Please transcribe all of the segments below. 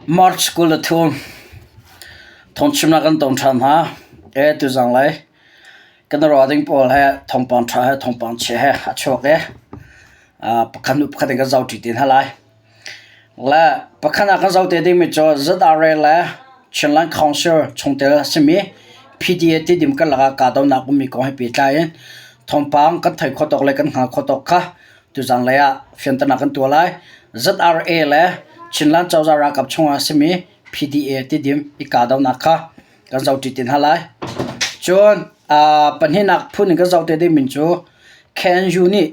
March 23 thawngchimnak kan tong ṭhan hna. E tuzang lai kan ruah ding pawl he thawngpang ṭha he thawngpang chia he a chuak i pakhat hnu pakhat in kan zohṭi te hna lai. Le pakhat ah kan zoh te dingmi cu ZRA le Chinland Council chungtel a simi PDA Tidim karlak ah kahdohnak ummi kong he pehtlai in thawngpang kan theih khawh tawk le kan hngalh khawh tawk kha tuzang lei ah fianternak kan tuah lai. ZRA le Chinland cozah ralkap chungah a simi PDA Tidim i kahdohnak kha kan zohṭi te hna lai. Cun pahnihnak phun in kan zoh te dingmi cu KNU nih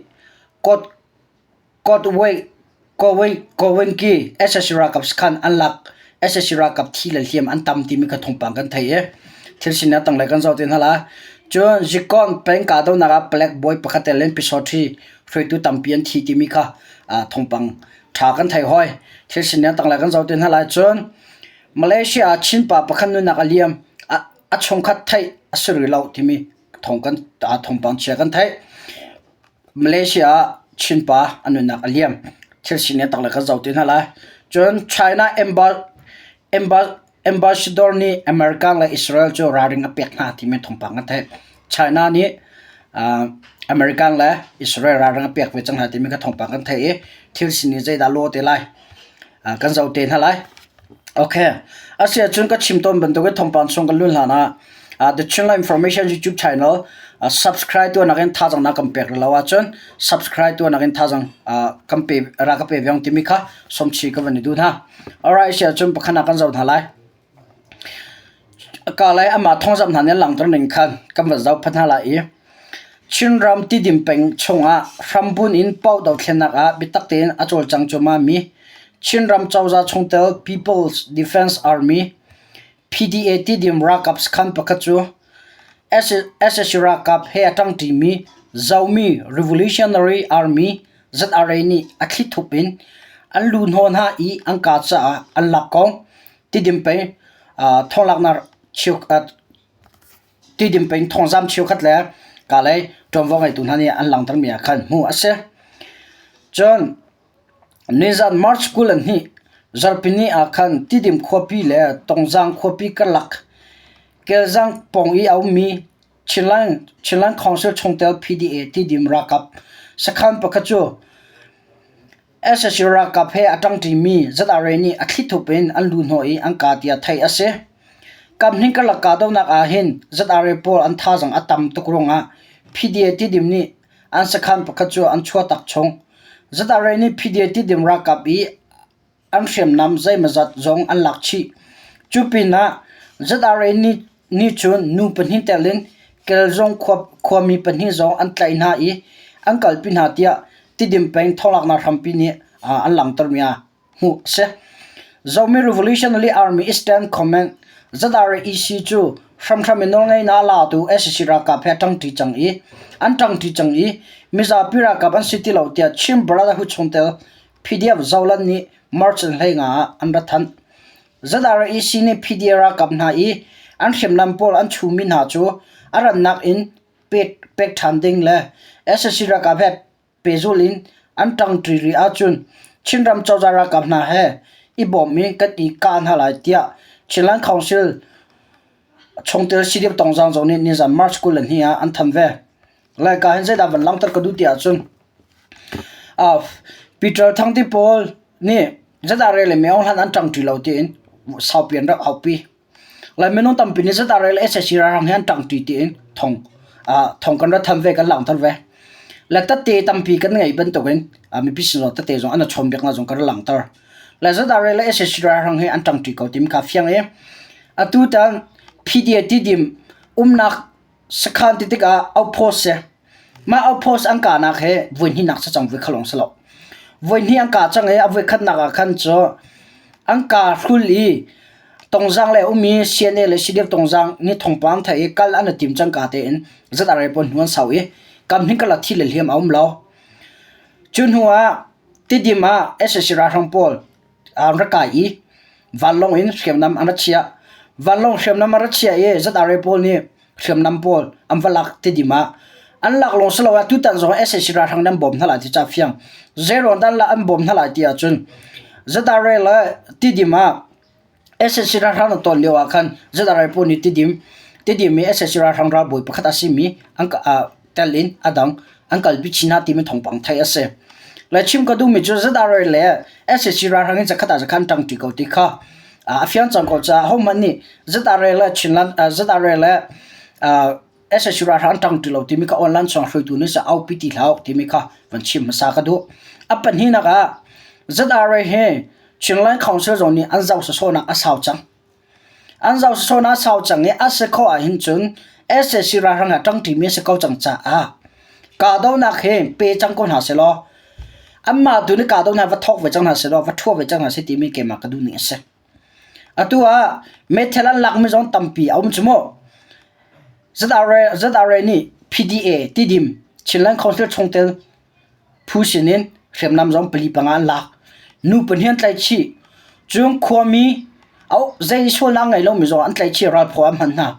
Kawt Kawingki sac ralkap sakhan an lak. Sac ralkap thi le hliam an tam timi kha thawngpang kan theih i thil sining a tanglei kan zoh te hna lai. Cun Zikon peng kahdohnak ah palek bawi pakhat tel in Pyisawṭhi hruaitu tampi an thi timi kha thawngpang ṭha kan theih hoi. Thil sining a tanglei kan zoh te hna lai. Cun Malaysia ah Chin pa pakhat nunnak a liam. A chungkhat theih a si rih lo timi thawngpang chia kan theih. Malaysia ah Chinpa a nunnak a liam. Thil sining tak le kan zoh ti hna lai. Cun China ambassador nih American le Israel cu ralring a pek hna timi thawngpang kan theih. China nih American le Israel ralring a pek ve cang hna timi kha thawngpang kan theih i thil sining zeidah law te lai kan zoh te hna lai. Okay. Asiahcun ka chim tawn bantukin thawngpang chung kan lun hlan ah The Chinland Information YouTube channel subscribe tuahnak in thazaang na kan pek lo ahcun subscribe tuahnak in thazaang kan pe ra ka pe viang timi kha somchi ka van i duh hna. Alright, asiahcun pakhat ah kan zoh hna lai. Ka lai amah thawngzamh hna nih langhter ning khan kan van zoh phat hna lai i Chinram Tidim peng chungah hrambunh in Pau dothlennak ah biatak tein a cawlcang cuahmahmi Chinram cozah chungtel People's Defense Army PDA Tidim ralkap sakhan pakhat cu sac ralkap he a ṭangṭimi Zomi Revolutionary Army ZRA nih a thlithup in an lu hnawh hna i an kaa caah an lak kong Tidim peng thonglaknak Tidim peng thawngzam cheukhat le kalay ṭuanvo ngeitu hna nih an langhtermi ah khan hmuh a si. Cun nizan March 22 zarhpini ah khan Tidim khuapi le Tongzang khuapi karlak Kelzang pawng i a ummi Chinland, Chinland Council chungtel PDA Tidim ralkap sakhan pakhat cu Sac ralkap he a ṭangṭimi ZRA nih a thlithup in an luhhnawh i an kah tiah theih a si. Kamhning karlak kahdohnak ah hin ZRA pawl an thazaang a tam tuk ruangah PDA Tidim nih an sakhan pakhat cu an chuahtak chung. ZRA nih PDA Tidim ralkap i an hriamnam zeimawzat zong an lak chih. Cu pinah ZRA nih nih cun nu pahnih tel in Kelzong khuami pahnih zong an tlaih hna i an kalpi hna tiah Tidim peng thonglaknak hrampi nih an langhtermi ah hmuh a si. Zomi Revolutionary Army Eastern Command ZRAEC cu hramhram in nawlngeihnak a latu sac ralkap he a ṭangṭi cang i an ṭangṭi cang i mizapi ralkap an si ti lo tiah Chin Brotherhood chungtel PDF Zoland nih March 15 ah an ra thanh. ZRAC nih PDF ralkap hna i an hriamnam pawl an chuhmi hna cu a rannak in pek ṭhan ding le sac ralkap he pehzulh in an ṭangṭi rih ahcun Chinram cozah ralkap hna he i bawm in kan i kah hna lai tiah Chinland Council chungtel CDF Tongzang zong nih nizan March 22 ah an thanh ve. Laika hin zeidah van langhter ka duh ti ahcun Peter Thang ti pawl nih ZRA le Myo hlan an ṭangṭi lo tiin saupi an rak aupi. Lai minung tampi nih ZRA le sac ralhrang hi an ṭangṭi tiin thong thong kan ra than ve kan langhter ve. Le tette tampi kan ngeih bantukin mipi sin zong tette zong an chawnbiaknak zong kan ra langhter. Le ZRA le sac ralhrang hi an ṭangṭi ko timi kha fiang i atu tan PDA Tidim umnak Sakhan ti tikah outpost si. Mah outpost an kahnak hi voi hnihnak si cang, voi khat lawng si lo. Voi hnih an kah cang i a voi khatnak ah khan cu an kah hrul i Tongzang le ummi CNA le CDF Tongzang nih thawngpang theih i kal an i tim cang ka tein ZRA pawl hnu an sau i kam hnih karlak thi le hliam a um lo. Cu hnu ah Tidim ah sac ralhrang pawl an rak kai i vanlawng in hriamnam an ra chiah. Vanlawng hriamnam an ra chiah i ZRA pawl nih hriamnam pawl an va lak tidim ah an lak lawng si lo ah tutan zong sac ralhrang nih an bawm hna lai ti ca fiang. Zeiruang dah an bawm hna lai ti ahcun ZRA le Tidim ah sac ralhrang an ton lio ah khan ZRA pawl nih Tidim Tidim i sac ralhrang ralbawi pakhat a simi an tel in a dang an kalpi chin hna timi thawngpang theih a si. Le chim ka duhmi cu ZRA le sac ralhrang in zakhat ah zakhat an ṭangṭi ko ti kha a fiang cang ko caah hohmanh nih ZRA le Chinland ZRA le sac ralhrang an ṭangṭi lo timi kha online chung hruaitu nih sa aupi ti hlah timi kha van chim hmasa ka duh. A pahnihnak ah ZRA hi Chinland Council zong nih an zoh sawsawhnak a sau cang. An zoh sawsawhnak a sau cang i a si khawh ahhin cun sac ralhrang he ṭangṭimi a si ko cang caah kahdohnak hi pe cang ko hna sehlaw anmah tu nih kahdohnak va thawk ve cang hna sehlaw va ṭhuah ve cang hna seh timi keimah ka duhning a si. Atu ah meithal an lakmi zong tampi a um cu mu. ZRA, ZRA nih PDA, Tidim, Chinland Council chungtel Phu sinin hriamnam zong pali panga an lak. Nu pahnih an tlaihchih. Cun khuami zei sualnak ngei lomi zong an tlaihchih ralphaw an hman hna.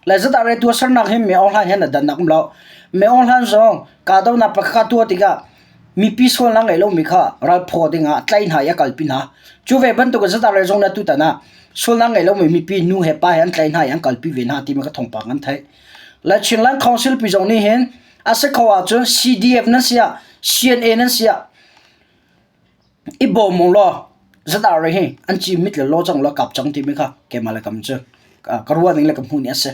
Le zedah re tuahsernak hi Mi Aung Hlaing he na dannak um lo. Mi Aung Hlaing zong kahdohnak pakhat tuah tikah mipi sualnak ngei lomi kha ralphaw dingah a tlaih hna i a kalpi hna. Cu ve bantuk in zedah re zong na tutan ah sualnak ngei lomi mipi nu he pa he an tlaih hna i an kalpi ve hna timi ka thawngpang an theih. Le Chinland Council pi zong nih hin A si kho ahcun CDF nan si ah CNA nan si ah i bawm u law ZRA hi an ci mit le law cang law kap cang timi kha keimah le kam cu ka ruah ning le ka hmuh ning a si.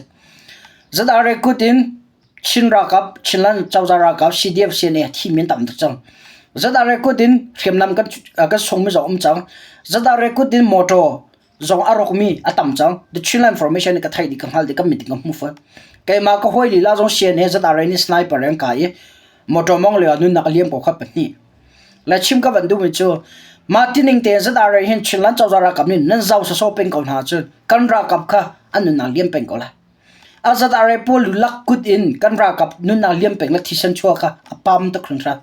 ZRA kut in Chin ralkap, Chinland cozah ralkap, CDF, CNA thi men tam tuk cang. ZRA kut in hriamnam kan kan sungmi zong um cang. ZRA kut in motor zong a rawkmi a tam cang. The Chinland Formation ka theih dih ka hngal dih ka mit ka hmu fawn. Keimah ka hawi lila zong CNA ZRA nih sniper an kai i motor mong lio ah nunnak a liam ko kha pahnih. Le chim ka van duhmi cu mah tining tein ZRA hin Chinland cozah ralkap nih nan zau sawsawh peng ko hna ahcun kan ralkap kha an nunnak liam peng ko lai. A ZRA pawl lulak kut in kan ralkap nunnak liam peng le thisen chuah kha a pam tuk hringhran.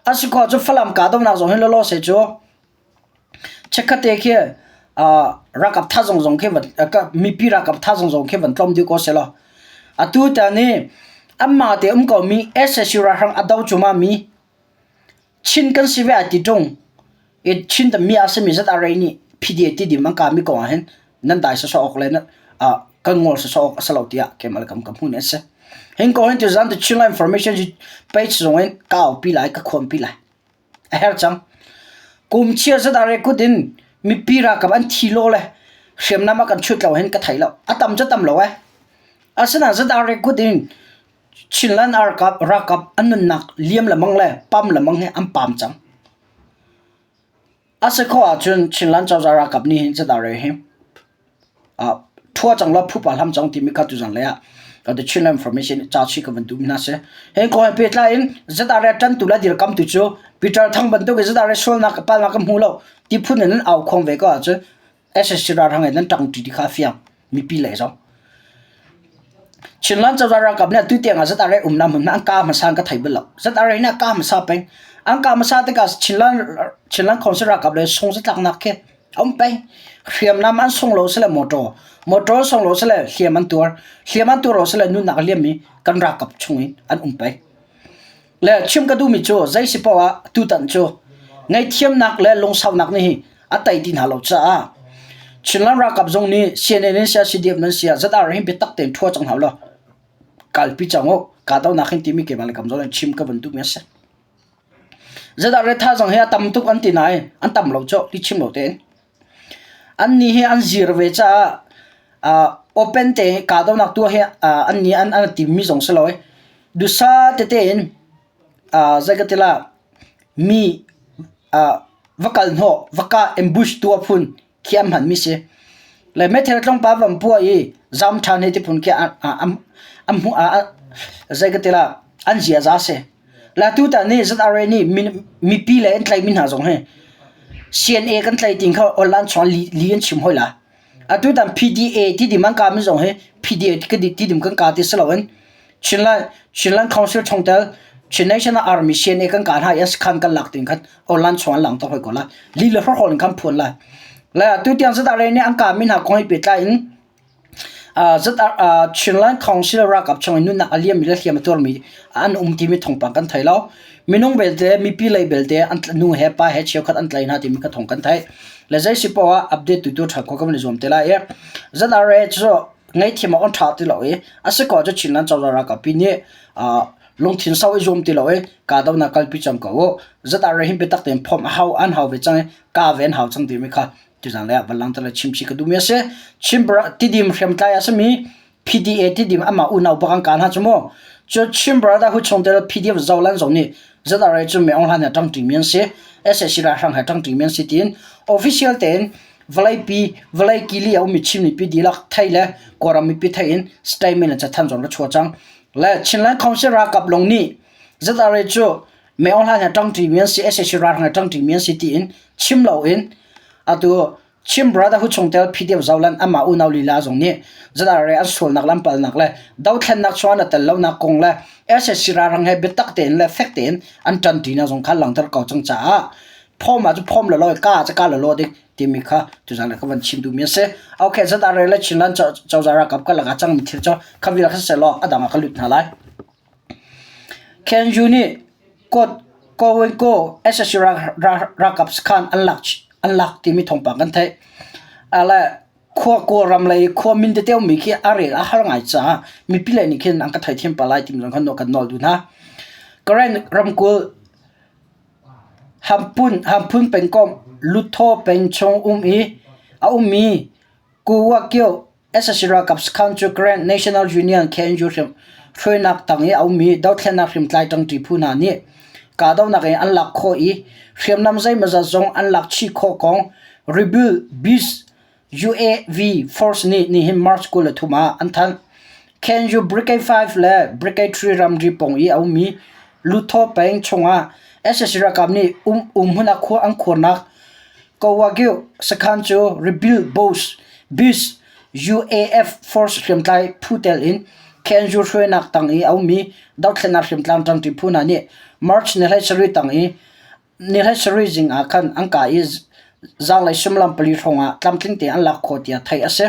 A si ko cu Falam kahdohnak zong hin lawlaw se cu Chikkhatte khi ralkap thazaang zong khi mipi ralkap thazaang zong khi van tlawm dih ko sehlaw atu tan i anmah te um komi sac ralhrang a do cuahmah mi Chin kan si ve ai ti ṭung i Chin tammi a simi ZRA nih PDA ti dim an kami kong ah hin nan dai sawsawh awk le kan ngol sawsawh awk a si lo tiah keimah le kam ka hmuh ni a si. Hin ko hin tuzan The Chinland Information page zong in ka aupi lai ka khuampi lai. A herh cang. Kum chia zat ah kut in mipi ralkap an thi lo le hriamnam a kan chut lo hin ka thei lo. A tam cu tam lo eh. Asinain zat ah kut in Chinland ralkap ralkap an nunnak liam lemang le pam lemang hi an pam cang. A si khawh ahcun Chinland cozah ralkap nih hin zat ah hi Ṭhua cang law phupa hlam cang timi kha tuzan lei ah The Chinland Information ca chih ka van duhmi hna si. Hi kong he pehtlai in ZRA ṭantu le dirkamtu cu Peter Thang bantuk in ZRA sualnak palnak ka hmu lo ti phun in an au khuang ve ko ahcun SSC ralhrang in nan ṭangṭi ti kha a fiang mipi lei zong. Chinland cozah ralkap nih atu tiang ah ZRA umnak hmun an ka hmasa an ka thei bal lo. ZRA nih a ka hmasa peng. An ka hmasa tikah Chinland Chinland Council ralkap le sung zatlaknak khi A um peng. Hriamnam an sung lo sile motor, motor sung lo sile hliam an tuar, hliam an tuar lo sile nunnak a liammi kan ralkap chung in an um peng. Le chim ka duhmi cu zei si paoh ah tutan cu ngaihthiamnak le lungsaunak nih hi a tei ti hna lo caah Chinland ralkap zong nih CNN in sia CDF nan sia ZR hin biatak tein ṭhua cang hna law kalpi cang u kahdohnak hin timi keimah le kam zong in chim ka van duhmi a si. Zeidah re thazaang hi a tam tuk an ti nain an tam lo cu ti chim lo tein. Annih hi an zir ve caah uh, open te kahdohnak tuah hi uh, annih an an timmi zong si lo i dusa tete in uh, zei ka ti la mi uh, va kal hnawh va ka ambush tuah phun khi an hmanmi si. Le meithal tlawmpal van puah i zam ṭhan hi ti phun khi an hmuh zei ka ti la an ziaza si. Le tutan ni ZRA nih mipi le an tlaihmi hna zong hi CNA kan tlaih ting kha online chung li an chim hoi la. Atutan PDA ti dim an kami zong hi PDA ti dim kan ka ti si loin Chinland Chinland Council chungtel Chin National Army CNA kan ka hna i khan kan lak ting khan online chung an lang ta hoi ko la. Li le hrohol in khan phuan lai. Le tu tiang zata re nih an ka mi hna kong hi pehtlai in. Chinland Council ralkap chung in nunnak a liammi le hliam a tuarmi an um timi thawngpang kan thei lo. Minung belte mipi lei belte an nu he pa he cheukhat an tlai hna timi kha thawng kan theih. Le zei si poah ah update tu tu ṭhan khawh kan i zuam te lai i ZRA cu ngaihthiam awk an ṭha ti lo i a si ko cu Chinland cozah ralkap pi nih lungthin sau i zuam ti lo i kahdohnak kalpi cang ko u. ZRA hin biatak tein phomh a hau an hau ve cang i kah ve an hau cang timi kha tuzaan lei ah van langhter le chimchih ka duhmi a si. Chin Tidim hriamtlai a simi PDA Tidim amah unau bak an kaan hna cu mu. Cu Chin Brotherhood chungtel PDF Zoland zong nih ZRA cu Meng Aung Hlaing he ṭangṭimi an si, sac ralhrang he ṭangṭimi an si tiin official tein vawleipi vawlei kili a ummi Chin mipi dihlak thei le Kawlram mipi thei in statement le cathanh zong ra chuah cang. Le Chinland Council ralkap lawng nih ZRA cu Meng Aung Hlaing he ṭangṭimi an si, sac ralhrang he ṭangṭimi an si tiin chim loin atu Chin Brotherhood chungtel PDF Zoland amah unau lila zong nih ZRA an sualnak le an palnak le dothlennak chungah na tel lonak kong le sac ralhrang he biatak tein le fek tein an ṭanṭinak zong kha langhter ko cang caah phawm ah cu phawm lawlaw ka ah cu ka lawlaw ding timi kha tuzaan ka van chim duhmi a si. Okay, ZRA le Chinland cozah ralkap karlak ah cangmi thil cu kha vial kha siseh law a dang ah ka lut hna lai. KNU nih Kawinko sac ralkap sakhan an lak timi thawngpang kan theih. Khua Kawlram lei khua min tete ummi khi a rel a har ngai caah mipi lei nih khin an ka theithiam pah lai timi zong khan kan nawl duh hna. Karen ramkulh Hamphun pengkomh Luthaw peng chung um i a ummi Kuwakyo Sac ralkap sakhan cu Grand National Union KNU hruainak tang i a ummi dothlennak hriamtlai ṭangṭi phu hna nih kahdohnak in an lak khawh i hriamnam zeimawzat zong an lak chih khawh kong Rebel Beast UAV Force nih nihin March 23 ah an thanh. KNU Brigade 5 le Brigade 3 ramri pawng i a ummi Luthaw peng chungah sac ralkap nih umhmun ah khua an khuarnak Kawagyu sakhan cu Rebuild Boss Beast UAF Force hriamtlai phu tel in KNU hruainak tang i a ummi dothlennak hriamtlam ṭangṭi phu hna nih March ni 17 tang i ni 17 zing ah khan an kah i zaanglei suimilam pali hrawng ah tlamtling tein an lak khawh tiah theih a si.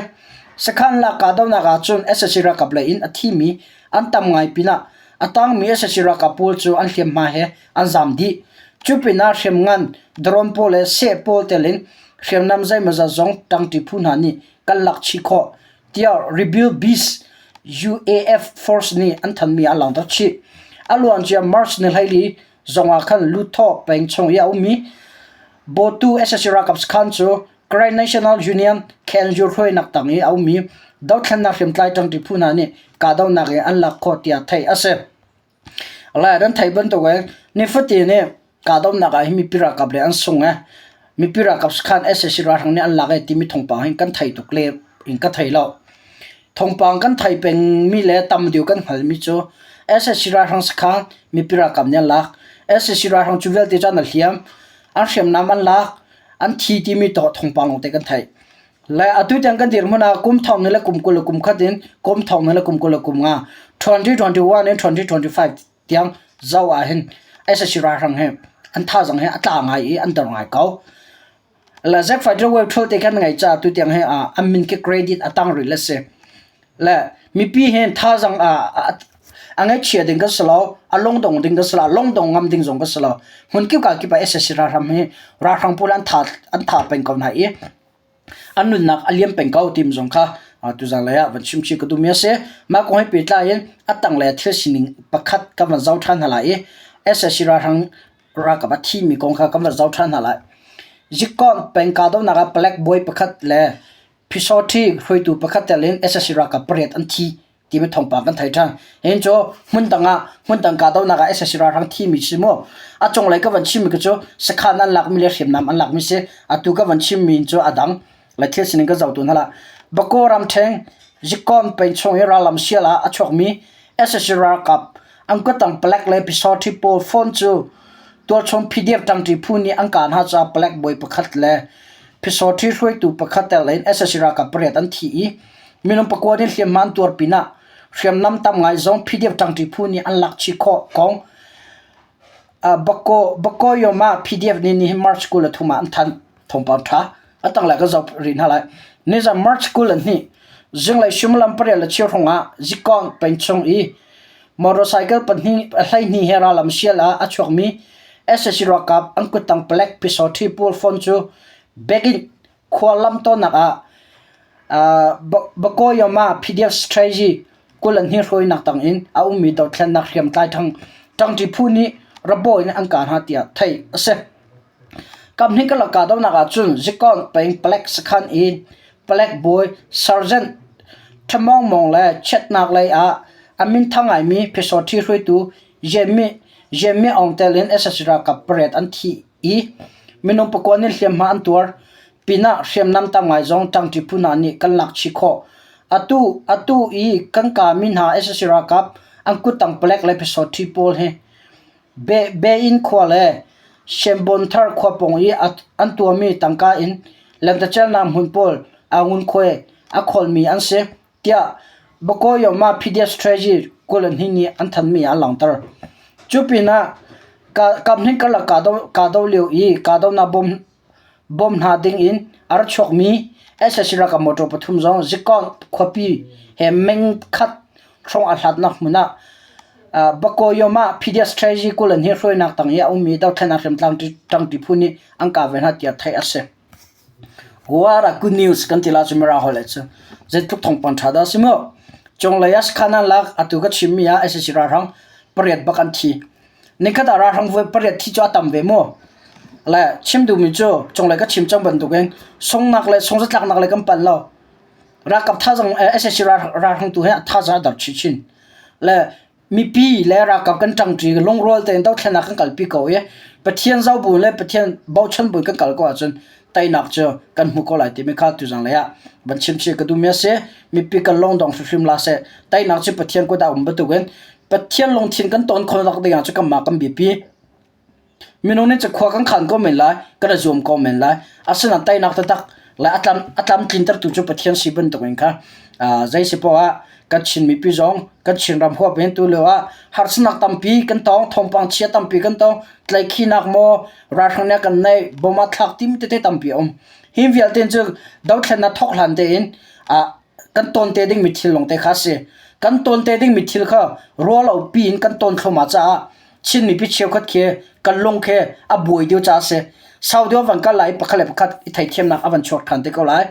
Sakhan lak kahdohnak ah cun sac ralkap lei in a thimi an tam ngai pinah a tangmi sac ralkap pawl cu an hliamhma he an zaam dih. Cu pinah hriamngan, drone pawl le seh pawl tel in hriamnam zeimawzat zong ṭangṭi phu hna nih kan lak chih khawh, tiah Rebuild Beast UAF Force nih an thanmi ah langhter chih. A luancia March ni 14 zong ah khan Luthaw peng chung i a ummi Bawtu sac ralkap sakhan cu Karen National Union KNU hruainak tang i a ummi dothlennak hriamtlai ṭangṭi phu hna nih kahdohnak in an lak khawh tiah theih a si. Lai nan theih bantuk in nifatin i kahdohnak ah hin mipi ralkap le an sung i mipi ralkap sakhan sac ralhrang nih an lak i timi thawngpang hi kan thei tuk le in ka thei lo. Thawngpang kan thei pengmi le tam deuh kan hngalmi cu sac ralhrang sakhan mipi ralkap nih an lak. Sac ralhrang cu vialte cu an hliam, an hriamnam an lak, an thi timi thawngpang lawngte kan theih. Le atu tiang kan dirhmun ah kum thong ni le kum 20 le kum khat in kum thong ni le kum 20 le kum nga 2021 in 2025 tiang zoh ah hin sac ralhrang hi an thazaang hi a tla ngai i an dor ngai ko. Le Zack Fighter Wave thul te khan ngai ca tu tiang hi an min ke credit a tang rih le si. Le mipi hin thazaang a ngaihchia ding kan si lo, a lungdong ding kan si lo, a lungdong ngam ding zong kan si lo. Hmun kip ka kip ah sac ralhrang hi ralhrang pawl an tha an tha peng ko hna i an nunnak a liam peng ko tim zong kha tuzan lei ah van chimchih ka duhmi a si. Mah kong he pehtlai in a tanglei thil sining pakhat kan van zoh ṭhan hna lai i sac ralhrang ralkap a thimi kong kha kan van zoh ṭhan hna lai. Zikon peng kahdohnak ah palek bawi pakhat le Phisawṭhi hruaitu pakhat tel in sac ralkap pariat an thi timi thawngpang kan thei ṭhan. Hin cu hmundang ah hmundang kahdohnak ah sac ralhrang thimi si mu. A cunglei ka van chimmi cu sakhan an lakmi le hriamnam an lakmi si. Atu ka van chimmi cu a dang. Le thil sining ka zoh tu hna lah. Bako ramṭheng Zikon peng chung i rallam sial ah a chuakmi sac ralkap an kuttang palek le pisawṭhi pawl phone cu tualchung PDF ṭangṭi phu nih an kah hna caah palek bawi pakhat le pisawṭhi hruaitu pakhat tel in sac ralkap pariat an thi i Minung pakua nih hliamhma an tuar pinah hriamnam tam ngai zong PDF ṭangṭi phu nih an lak chih khawh kong Bakoyom ah PDF nih nihin March 23 ah an thanh. Thawngpang ṭha. A tanglei ka zoh rih hna lai. Nizan March 22. Zinglei suimilam pariat le cheu hrawng ah Zikong peng chung i motorcycle pahnih 12 he rallam sial ah a chuakmi sac ralkap an kuttang palek Pyusawhti pawl phone cu bag in khua lamtawnnak ah Bakoyama PDF strategy 22 hruainak tangin a ummi dothlennak hriamtlai ṭangṭi phu nih rabawi in an kah hna tiah theih a si. Kamhnih karlak kahdohnak ahcun Zikon peng palek sakhan in palek bawi Sergeant Thamong Mong le chiatnak lei ah a minthang ngaimi Pyusawhti hruaitu Ye Aung tel in sac ralkap pariat an thi i minung pakua nih hliamhma an tuar pinah hriamnam tam ngai zong ṭangṭi phu hna nih kan lak chih khawh. Atu atu i kan kami hna sac ralkap an kuttang palek le Pyusawhti pawl hi Bein khua le Sembonthar khua pawng i an tuahmi tangka in lentecelnak hmun pawl aa ngunkhuai a khawlmi an si, tiah Bakoyoma PDF Strategy 22 nih an thanmi ah a langhter. Cu pinah kaphnih karlak kahdoh lio i kahdohnak bawm hna ding in a ra chuakmi sac ralkap motor pathum zong Zikon khuapi he meng khat hrawng a hlatnak hmun ah Bakoyom ah PDF Strategy 22 hruainak tang i a ummi dothlennak hriamtlam ṭangṭi phu nih an kah ve hna tiah theih a si. What a good news kan ti la cu Mirang holh cu zeitluk thawngpang ṭha dah a si mu. Cunglei ah sakhan an lak atu ka chimmi ah sac ralhrang pariat bak an thi. Nikhat ah ralhrang voi pariat thi cu a tam ve mu. Le chim duhmi cu cunglei ka chim cang bantukin sungnak le sungzatlaknak le kan panh lo. Ralkap thazang sac ralhrang tu hi a thazang a dar chinchin. Le mipi le ralkap kan ṭangṭi lungrual tein dothlennak kan kalpi ko i Pathian zoh bu le Pathian bochan bu in kan kal ko ahcun teinak cu kan hmu ko lai timi kha tuzang lei ah van chim chih ka duhmi a si. Mipi kan lungdong hrimhrim la seh. Teinak cu Pathian kut ah um bantukin Pathian lungthin kan ton khawhnak ding ah cu kanmah kan biapi. Minung nih cakhua kan khan ko men lai, kan i zuam ko men lai. Asinain teinak taktak le a tlam a tlamtlintertu cu Pathian si bantukin kha zei si poah ah kan Chin mipi zong kan Chinram huap in tu lio ah harsatnak tampi kan tong, thawngpang chia tampi kan tong, tlaihkhihnak maw, ralhrang nih a kan neih, bom ah thlak tim tete tampi a um. Hi vialte cu dothlennak thawk hlan tein kan tawn te dingmi thil lawngte kha a si. Kan tawn te dingmi thil kha ruahlo piin kan tawn thluahmah caah Chin mipi cheukhat khi kan lung khi a buai deuh caah a si. Sau deuh van kal lai i pakhat le pakhat i theithiamnak a van chuak ṭhan te ko lai.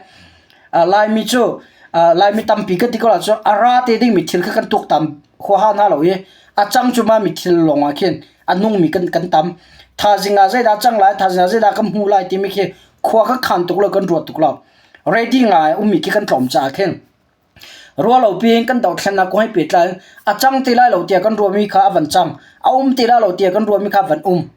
Laimi cu Laimi tampi kan ti ko ahcun a ra te dingmi thil kha kan tuaktan huaha hna lo i a cang cu ma mi thil lawng ah khin a nungmi kan kan tam. Thaizing ah zeidah cang lai, thaizing ah zeidah kan hmu lai timi khi khua kan khan tuk lo, kan ruat tuk lo. Ready ngai ummi khi kan tlawm caah khin ruahlo piin kan dothlennak kong he pehtlai in a cang ti lai lo tiah kan ruahmi kha a van cang, a um ti lai lo tiah kan ruahmi kha a van um.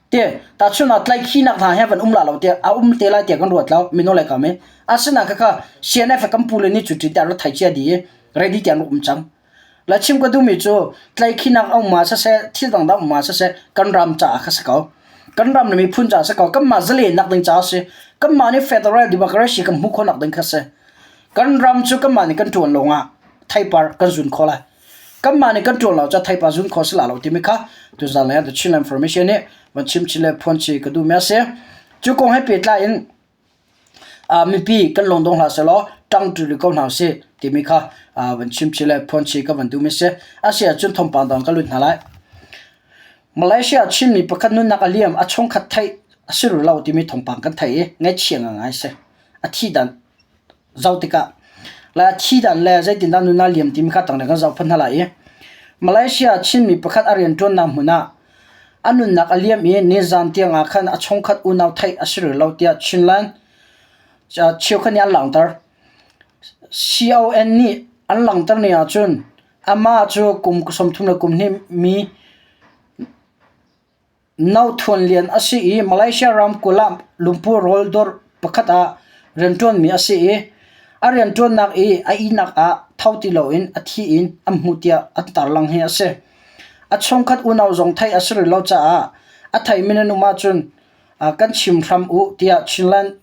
Te tahchun ah tlaihkhihnak hna he van um la lo tiah a um te lai tiah kan ruat lo mino le kam i asinain khakha CNF kan pu le nih cu ti tiah rak thei cia dih i ready tiah an rak um cang. La chim ka duhmi cu tlaihkhihnak a um ah siseh thil dangdang um ah siseh kan ram caah kha si ko. Kan ram le miphun caah si ko. Kanmah zalennak ding caah a si. Kanmah nih federal democracy kan hmuh khawhnak ding kha si. Kan ram cu kanmah nih kan ṭuan lawngah theipar kan zun khawh lai. Kanmah nih kan ṭuan lo cu theipar zun khawh si la lo timi kha tuzan lei ah The Chinland Information nih van chim chin le phuan chi ka duhmi a si. Cu kong he pehtlai in mipi kan lungdong hlah sehlaw ṭangṭi rih ko hna usih timi kha van chim chih le phuan chih ka van duhmi a si. A si ahcun thawngpang dang ka lut hna lai. Malaysia Chinmi pakhat nunnak a liam a chungkhat theih a si rih lo timi thawngpang kan theih i ngaihchia ngangai a si. A thi dan zoh tikah le a thi dan le zeitindah nun a liam timi kha tanglei kan zoh phun hna lai i Malaysia Chinmi pakhat a rianṭuannak hmun ah A nunnak a liam i nizan tiangah khan a chungkhat unau theih a si rih lo tiah Chinland cheukhat nih an langhter. CON nih an langhter ni ahcun amah cu kum 32 mi No Thuan Lian a si i Malaysia ramkulh ah Lumpur rawl dawr pakhat ah rianṭuanmi a si i a rianṭuannak i a ihnak ah tho ti loin a thi in an hmuh tiah an tarlang hi a si. A chungkhat unau zong theih a si rih lo caah a theimi nan um ahcun kan chim hram u tiah Chinland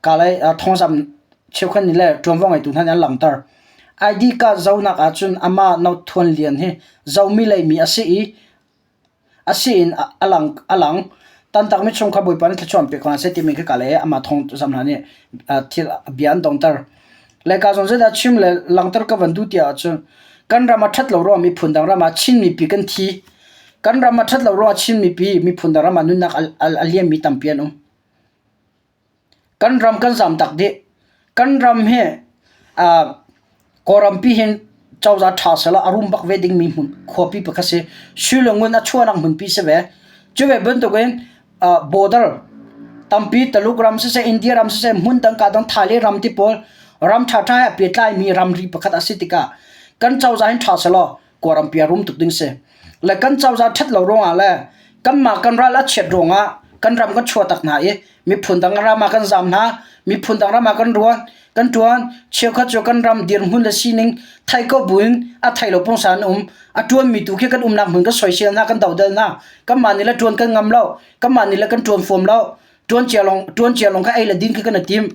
kalay thawngzamh cheukhat nih le ṭuanvo ngeitu hna nih an langhter. ID card zohnak ahcun amah No Thuan Lian hi Zomi leimi a si i a si in a lang. A lang. Tantakmi chungkhar Bawipa nih thluachuah an pek hna seh timi khi kalay amah thawngzamh hna nih thil bia an dongter. Le ka zong zeidah chim le langhter ka van duh ti ahcun kan ram a ṭhat lo ruangah miphun dang ram ah Chin mipi kan thi. Kan ram a ṭhat lo ruangah Chin mipi miphun dang ram ah nunnak a liammi tampi an um. Kan ram kan zamtak dih. Kan ram hi Kawlrampi hin cozah ṭha sehlaw a rum bak ve dingmi hmun khuapi pakhat si. Sui le ngun a chuahnak hmunpi si ve. Cu ve bantukin border tampi Taluk ram siseh, India ram siseh, hmun dang ka dang Thailand ram ti pawl ram ṭhaṭha he pehtlaimi ramri pakhat a si tikah kan cozah hin ṭha sehlaw Kawlrampi a rum tuk ding si. Le kan cozah ṭhat lo ruangah le kanmah kan ral a chiat ruangah kan ram kan chuah tak hna i miphun dang ram ah kan zaam hna, miphun dang ram ah kan ruan, kan ṭuan. Cheukhat cu kan ram dirhmun le sining thei ko buin a thei lo pungsan an um. A ṭuanmi tu khi kan umnak hmun kan soisel hna, kan dodal hna. Kanmah nih le ṭuan kan ngam lo, kanmah nih le kan ṭuan fuam lo. Ṭuan cia lawng, ṭuan cia lawng kha ei le din khi kan i tim.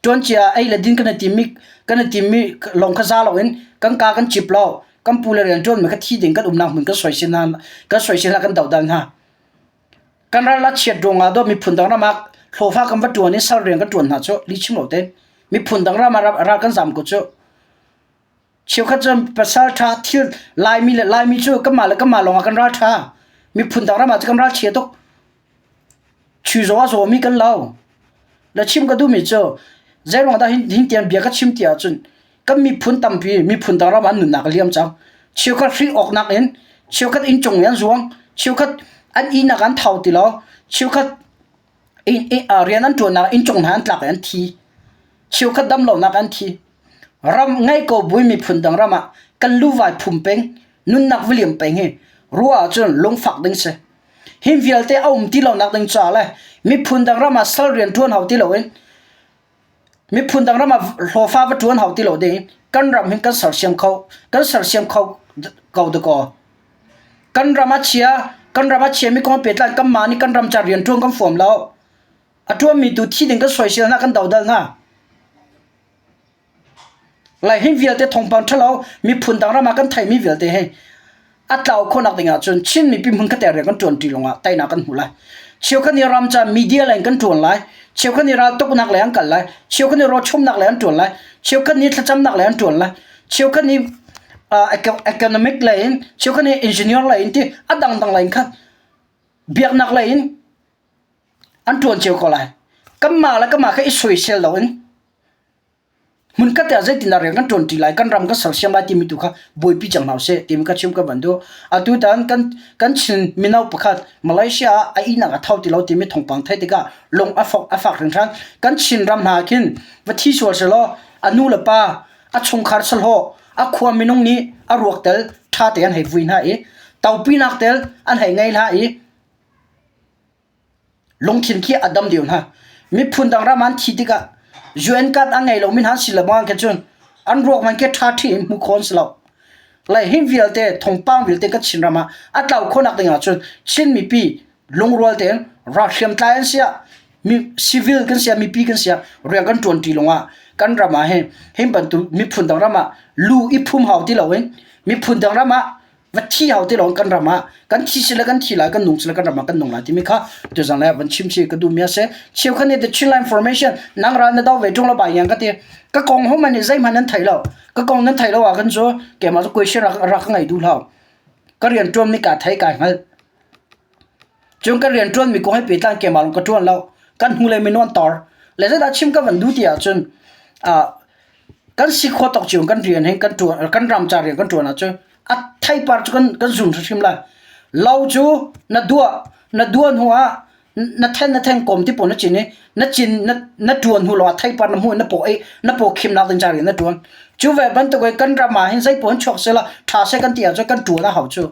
Ṭuan cia ei le din kan i timmi, kan i timmi lawng kha za loin kan ka kan cip lo. Kan pu le rian ṭuanmi kha thi ding kan umnak hmun kan soisel hna, kan soisel hna, kan dodal hna. Kan ral a chiat ruangah dawh miphun dang ram ah hlawhfa kan va ṭuan i sal rian kan ṭuan hna cu lihchim lo tein miphun dang ram ah ral kan zam ko cu. Cheukhat cu pasal ṭha thil Laimi le Laimi cu kanmah le kanmah lawngah kan ral ṭha. Miphun dang ram ah cu kan ral chia tuk. Chui zong a zawmi kan lo. Na chim ka duhmi cu zeiruang dah hin tiang bia ka chim ti ahcun kan miphun tampi miphun dang ram an nunnak a liam cang. Cheukhat hri awknak in, cheukhat inncung in an zuang, cheukhat an ihnak an thau ti lo, cheukhat rian an ṭuannak inncung hna an tlak i an thi. Cheukhat damlonak an thi. Ram ngei ko bui miphun dang ram ah kan luvai phum peng, nunnak va liam peng hi ruah ahcun lungfak ding si. Hi vialte a um ti lonak ding ca le miphun dang ram ah sal rian ṭuan hau ti loin miphun dang ram ah hlawfa va ṭuan hau ti lo ding kan ram hin kan sersiam kho kan sersiam kho ko dakaw. Kan ram a chia kan ram a chiami kong pehtlai kanmah nih kan ram ca rian ṭuan kan fuam lo. A ṭuanmi tu thi ding kan soisel hna kan dodal hna. Lai hi vialte thawngpang ṭhalo miphun dang ram ah kan theihmi vialte hi a tlau khawhnak ding ahcun Chin mipi hmun khat rian kan ṭuanṭi lawngah teinak kan hmu lai. Cheukhat nih ram ca media lei in kan ṭuan lai. Cheukhat nih raltuknak lei an kal lai. Cheukhat nih rawchumnak lei an ṭuan lai. Cheukhat nih thlacamnak lei an ṭuan lai. Cheukhat nih uh, economic lei in, cheukhat nih engineer lei in ti a dangdang lei in khan biaknak lei in an ṭuan cio ko lai. Kanmah le kanmah kha i soisel loin Hmunkhat ah zeitindah rian kan ṭuanṭi lai, kan ram kan sersiam lai timi tu kha buaipi cang hna usih timi kha chim ka van duh. Atutan kan kan Chin mino pakhat Malaysia ah a ihnak a tho ti lo timi thawngpang theih tikah lung a fok a fak hringhran. Kan Chin ram hna khin va thi sual selaw a nu le pa, a chungkhar sahlawh, a khua minung nih a ruak tel ṭha te an hei vui hna i topinak tel an hei ngei hna i Lungthin khi a dam deuh hna. Miphun dang ram an thi tikah UN card a ngei lomi hna an si le bang khin cun an ruak man khi ṭha ṭhi in hmu kho an si lo. Lai hi vialte thawngpang vialte kan Chin ram ah a tlau khawhnak ding ahcun Chin mipi lungrual tein ralhriam tlai an si ah mi civil kan si ah mipi kan si ah rian kan ṭuanṭi lawngah kan ram ah hin hin bantuk miphun dang ram ah lu i phum hau ti loin miphun dang ram ah va thi hau ti lawng kan ram ah kan thi sile kan thi lai kan nung sile kan ram ah kan nung lai timi kha tuzang le van chim si ka duh mi a si cheukhat nih the Chinland formation nang ral na do ve ṭung lo bai yang ka ti ka kong ho man nih zeihmanh nan thei lo ka kong nan thei lo ah kan cu keimah cu question rak rak ka ngei duh lo ka rian ṭuan mi ka thei kai hngal cun ka rian ṭuan mi kong he pehtlai keimah lawng ka ṭuan lo kan hnu le min an tor le zeidah chim ka van duh ti ahcun kan si khawh tawk cio kan rian hin kan ṭuan kan ram ca rian kan ṭuan ahcun a theipar cu kan kan zun hrimhrim lai. Lo cu na duah na duah hnu ah na then na then kawm ti pawl na cin i na cin na na ṭuan hnu lawngah theipar na hmuh i na paw i na paw khimnak ding ca rian na ṭuan. Cu ve bantuk in kan ram ah hin zei pawl chuak sehla ṭha seh kan ti ahcun kan ṭuan a hau cu.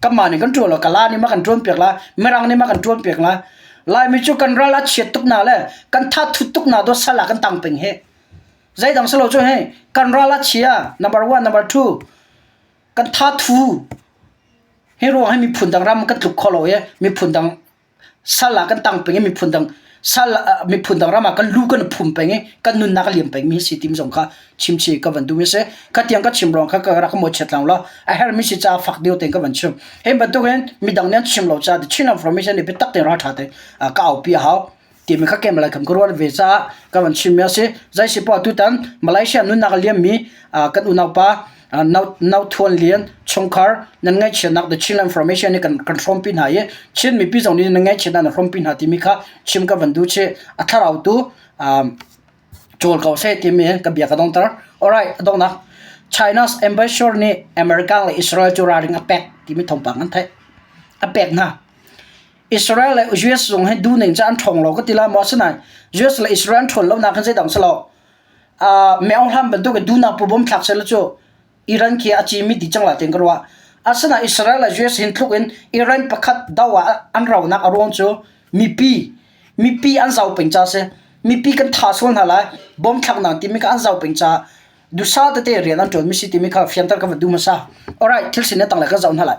Kanmah nih kan ṭuan lo kala nih ma kan ṭuan piak lai Mirang nih ma kan ṭuan piak lai. Laimi cu kan ral a chiat tuk na le kan tha thut tuk na dawt sal ah kan tang peng hi. Zeidang si lo cu hei kan ral a chia number one number two kan tha thu hi ruang hi miphun dang ram kan tluk kho lo i miphun dang sal ah kan tang peng i miphun dang sal miphun dang ram ah kan lu kan phum peng i kan nunnak a liam peng mi si tim zong kha chim chi ka van duh mi si kha tiang ka chim ruang kha ka rak mo chet lang lo a her mi si ca fak deuh ten ka van chim hei bantuk in midang nih an chim lo ca the Chin information ni biatak ten ra tha te ka au pi a hau. timi kha kem lai kam ka ruat ve caah ka van chimmi a si. Zei si poah tutan Malaysia nunnak a liammi kan unaupa Nau Thuan Lian chungkhar nan ngaihchiatnak The Chinland Information nih kan kan hrawmpi hna i Chin mipi zong nih nan ngaihchiatnak nan hrawmpi hna timi kha chim ka van duh chih. A thlarau tu cawl ko seh timi ka bia ka dongter. Alright, a donghnak. China's ambassador nih America le Israel cu ralring a pek timi thawngpang an theih. A pek hna. Israel le US zong hi duhning cu an ṭhawng lo ka ti lai maw asinain US le Israel an ṭhawn lonak hin zeidang si lo. Uh, Meo hlam bantuk in duhnak pu bom thlak seh cu Iran khi a cimi dih cang la ti'n ka ruah. Asinain Israel le US hin tluk in Iran pakhat do ah an ronak a ruang cu mipi mipi an zau peng ca si. Mipi kan tha sual hna lai bom thlaknak timi kha an zau peng caah dusa tete rian an ṭuanmi si timi kha fianter ka va duh hmasa. Alright, thil sin tang le kan zoh hna lai.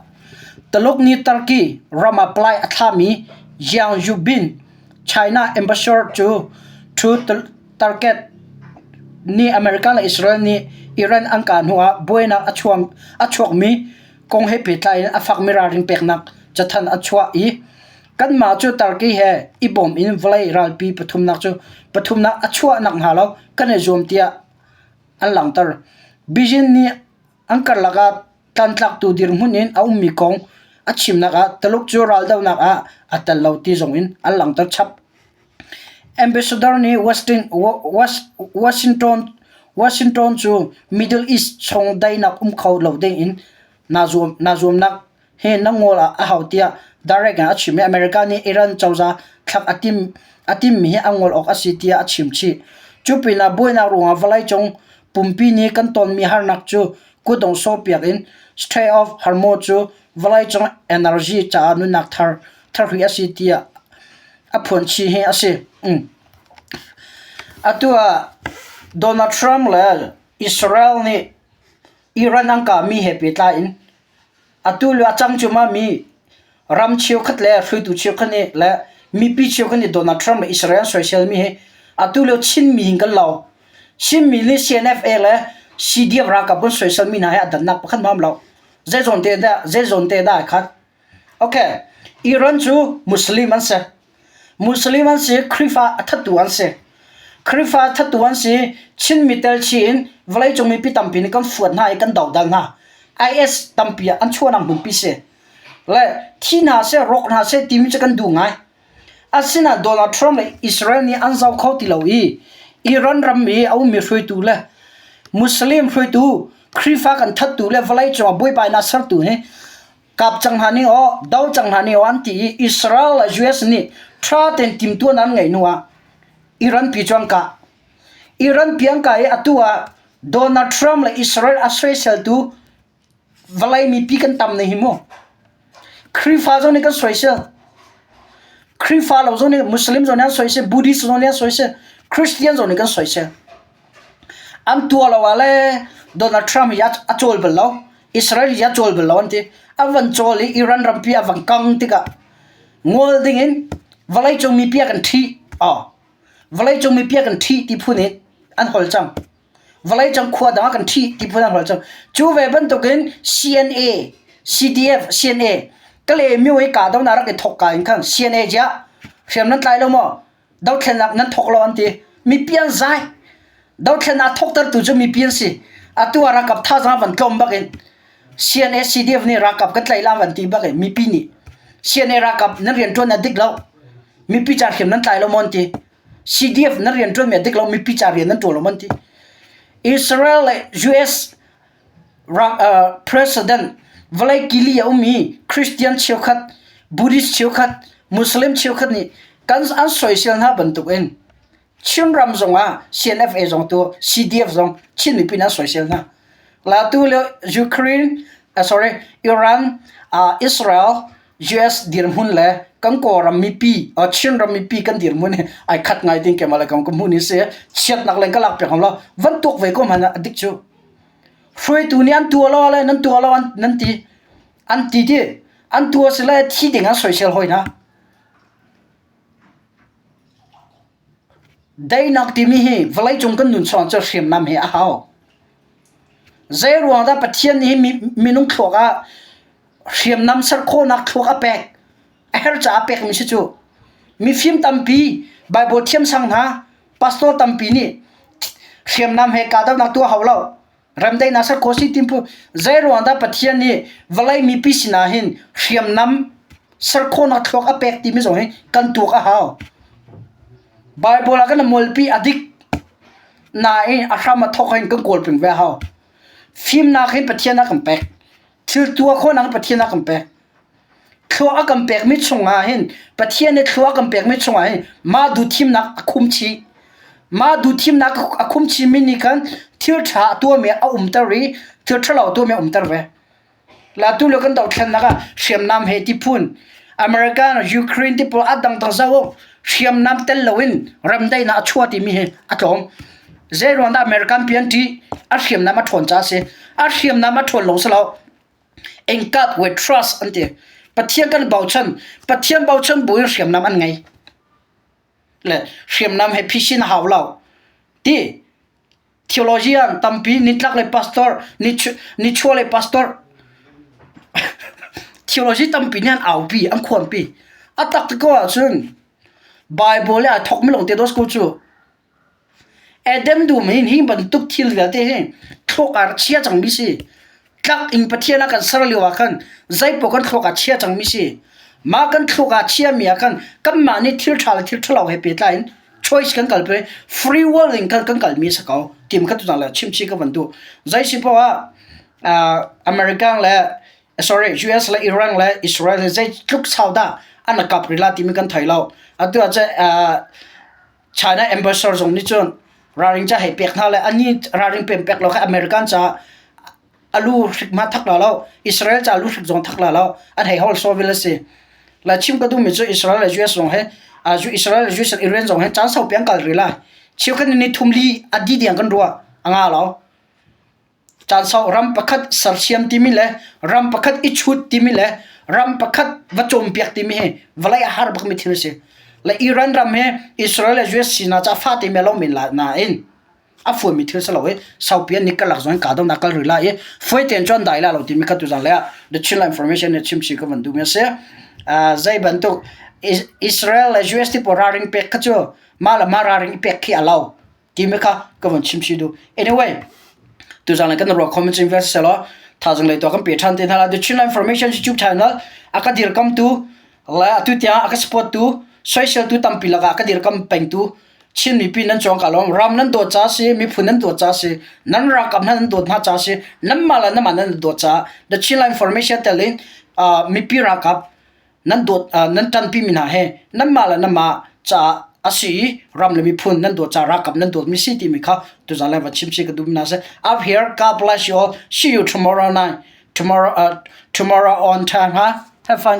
Taluk nih Turkey ram ah palai a thlami Jiang Yubin China ambassador cu Thu Target nih America le Israel nih Iran an kah hnuah buainak a chuang a chuakmi kong he pehtlai in a fakmi ralring peknak cathanh a chuah i kanmah cu Turkey he i bawm in vawlei ralpi pathumnak cu pathumnak a chuah nakhnga lo kan i zuam tiah an langhter. Beijing nih an karlak ah tlangtlaktu dirhmun in a ummi kong a chimnak ah Taluk cu raldohnak ah a tel lo ti zong in an langhter chap. Ambassador nih Washington, Washington cu Middle East chung daihnak um kho lo ding in naa zuam, naa zuamnak hi na ngol ah a hau tiah direct in a chim i America nih Iran cozah thlak a tim a timmi hi a ngol awk a si tiah a chim chih. Cu pinah buainak ruangah vawleicung pumpi nih kan tonmi harnak cu kutdong sawhpiak in Strait of Hormuz cu vawleicung energy caah nunnak thar tharhri a si tiah a phuan chih hi a si. Mm. Atu ah Donald Trump le Israel nih Iran an kahmi he pehtlai in atu lio a cang cuahmah mi ram cheukhat le hruaitu cheukhat nih le mipi cheukhat nih Donald Trump le Israel an soiselmi hi atu lio Chinmi hin kan lo. Chinmi nih CNFA le CDF ralkap kan soiselmi hna hi a dannak pakhat hmanh a um lo. Zei zawn te dah zei zawn te dah ai khat. Okay. Iran cu Muslim an si. Muslim an si, Khrihfa a thattu an si. Khrihfa thattu an si, Chinmi tel chih in vawleicung mipi tampi nih kan fuat hna i kan dodal hna. IS tampi ah an chuahnak hmunpi si. Le thi hna seh, rawk hna seh timi cu kan duh ngai. Asinain Donald Trump le Israel nih an zoh kho ti lo i Iran ram i a ummi hruaitu le Muslim hruaitu Khrihfa kan thattu le vawleicung ah buaibainak sertu hi kap cang hna ning aw do cang hna ning aw an ti i Israel le US nih ṭha tein timtuan an ngeih hnu ah Iran pi cu an kah. Iran pi an kah i atu ah Donald Trump le Israel a soiseltu vawlei mipi kan tam ne hi mu. Khrihfa zong nih kan soisel. Khrihfa lo zong nih Muslim zong nih an soisel, Buddhist zong nih an soisel, Christian zong nih kan soisel. An tuah lo ah le Donald Trump hi a cawl bal lo. Israel hi a cawl bal lo an ti. A van cawl i Iran rampi a van kang tikah ngol ding in vawleicung mipi a kan ṭhih. Oh, vawleicung mipi a kan ṭhih ti phun in an hol cang. Vawleicung khua dang ah kan ṭhih ti phun an hol cang. Cu ve bantukin CNA, CDF, CNA, Kalaymyo i kahdohnak rak i thawk ka in khan CNA ziah hriam nan tlai lo maw? Dothlennak nan thawk lo an ti. Mipi an zai. Dothlennak thawktertu cu mipi an si. Atu ah ralkap thazaang van tlawm bak in CNA CDF nih ralkap kan tlaih la van ti bak in mipi nih CNA ralkap nan rianṭuan a dik lo. Mipi ca hriam nan tlai lo maw an ti. CDF nan rianṭuanmi a dik lo mipi ca rian nan ṭuan lo maw an ti. Israel le US President vawlei kili a ummi Christian cheukhat, Buddhist cheukhat, Muslim cheukhat nih kan an soisel hna bantukin Chinram zongah CNFA zong tu CDF zong Chin mipi nih an soisel hna. Latu le Ukraine, uh, sorry, Iran, uh, Israel, US dirhmun le kan Kawlram mipi, uh, Chinram mipi kan dirhmun hi ai khat ngai ding keimah le kam ka hmuh ni si chiatnak len ka lak piak lo van tuk ve ko hmanh ah a dik cu. Hruaitu nih an tuah lo le nan tuah lo nan ti. An ti ti. An tuah si le thi ding an soisel hoi hna. Daihnak timi hi vawleicung kan nun chung cu hriamnam hi a hau. Zei ruang dah Pathian nih minung thluak ah hriamnam ser khawhnak thluak a pek? A herh caah pekmi si cu. Mifim tampi. Bible thiamsang hna pastor tampi nih hriamnam he kahdohnak tuah hau lo. Remdaihnak ser khawh si ti phu zei ruang dah Pathian nih vawlei mipi sinah hin hriamnam ser khawhnak thluak a pek timi zong hi kan tuak a hau. Bible ah kan mualpi a dik nain a hram a thawk hin kan kawl peng ve a hau. Fimnak hi Pathian a kan pek. Thil tuah khawhnak Pathian a kan pek. Thlua a kan pekmi chungah hin Pathian nih thlua a kan pekmi chungah hin mah duhthimnak a khum chih. Mah duhthimnak a khum chihmi nih khan thil ṭha a tuahmi a umter i thil ṭhalo a tuahmi a umter ve. La tu le kan dothlennak ah hriamnam he ti phun American, Ukraine ti pawl a dangdang zoh u hriamnam tel loin remdaihnak a chuah timi hi a tlawm. Zei ruang dah American pi an ṭih? A hriamnam a ṭhawn caah a si. A hriamnam a ṭhawn lo si lo. In God we trust an ti. Pathian kan bochan. Pathian bochan buin hriamnam an ngei. Le hriamnam he phisin a hau lo. Ti theologian tampi nitlak le pastor nichuah le pastor theology tampi nih an aupi an khuanpi. A tak ti ko ahcun Bible le aa thawkmi lawng te dos ko cu. Eden dum hin hi bantuk thil vialte hi thluak ah chia cangmi si. Tlak in Pathian a kan ser lio ah khan zeipaoh kan thluak ah chia cangmi si. Mah kan thluak ah chiami ah khan kanmah nih thil ṭha le thil ṭhalo he pehtlai in choice kan kalpi free will in kan kan kalmi a si ko. Tim kha tutan le chimchih ka van duh. Zei si paoh ah uh, American le sorry US le Iran le Israel he zeitluk sau dah an kap rih la timi kan thei lo. Atu ah cun uh, China ambassador zong nih cun ralring ca hei pek hna le annih ralring pem pek lo kha American caah a lu hrik ma thak la lo Israel ca lu hrik zong thak la lo an hei hol so vil a si la chim ka duhmi cu Israel le US zong he Israel le US Iran zong he caan saupi an kal rih lai cheu kan ni thum li a di diang kan ruah a nga lo Caan sau ram pakhat sersiam timi le ram pakhat i chut timi le ram pakhat va cawnpiak timi hi vawlei a har bakmi thil a si. Le Iran ram hi Israel le US sinak ca fate me lo men la nain a fuami thil si lo i saupi an ni karlak zong in kahdohnak kal rih lai i fuai tein cun dai la lo timi kha tuzan le ah The Chinland Information nih chimchih ka van duhmi a si. Uh, zei bantuk Israel le US ti pawl ralring pek kha cu mah le mah ralring i pek khi a lo. Timi kha ka vun chim chih duh. Anyway, tuzan le kan ruah comment in vial selaw thazang lei to kan pe than te hna la The Chinland Information YouTube channel a ka dirkam tu le atu tiang a ka support tu soisel tu tampi laka ka dirkam peng tu Chin mipi nan chuang ka lawm ram nan dawt ca si miphun nan dawt ca si nan ralkap hna nan dawt hna ca si nan mah le nan mah nan dawt ca The Chinland Information tel in mipi ralkap nan dawt nan ṭanpi mi hna he nanmah le nanmah caah a si i ram le miphun nan dawt ca ralkap nan dawtmi si timi kha tuzan le va chim si ka duh mi hna si. Up here, God bless you all. See you tomorrow night. Tomorrow, uh, tomorrow on time, huh? Have fun, guys.